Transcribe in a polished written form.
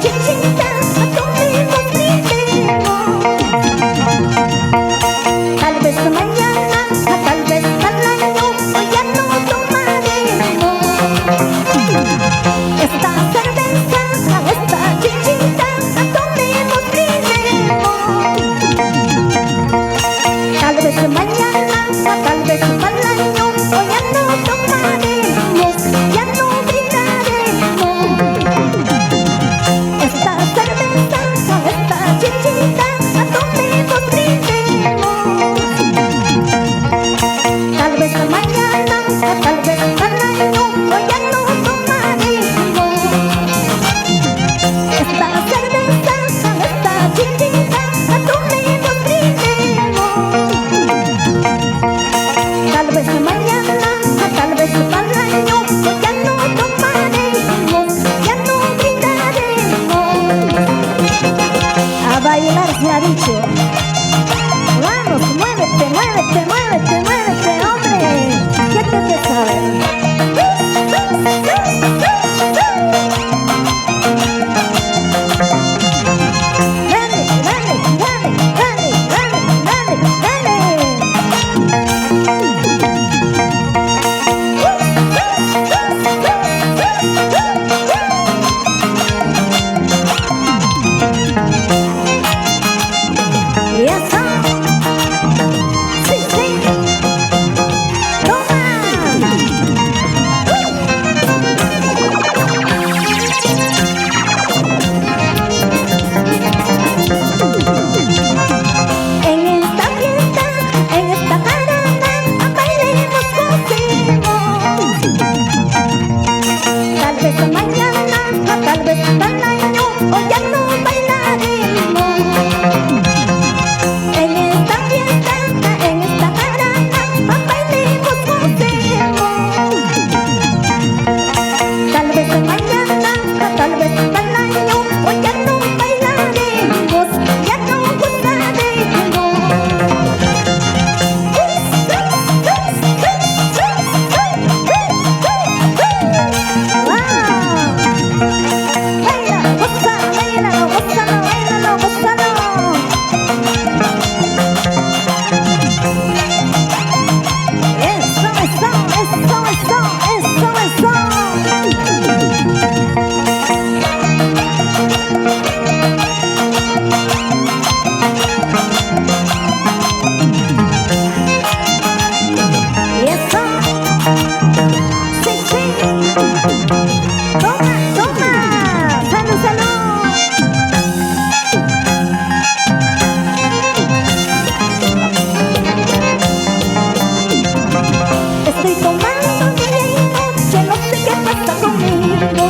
Chichita, tomemos, brindemos. Tal vez mañana, tal vez al año, ya no tomaremos. Esta cerveza, esta chichita, tomemos, brindemos. Tal vez mañana, tal vez al año, ya no tomaremos, ya no brindaremos. Esta cerveza, esta chichita, tomemos, brindemos. Tal vez mañana, tal vez al año, ya no tomaremos. Esta cerveza, esta chichita, tomemos, brindemos. Tal vez mañana, tal vez al año, ya no tomaremos, ya no brindaremos. A bailar se ha dicho.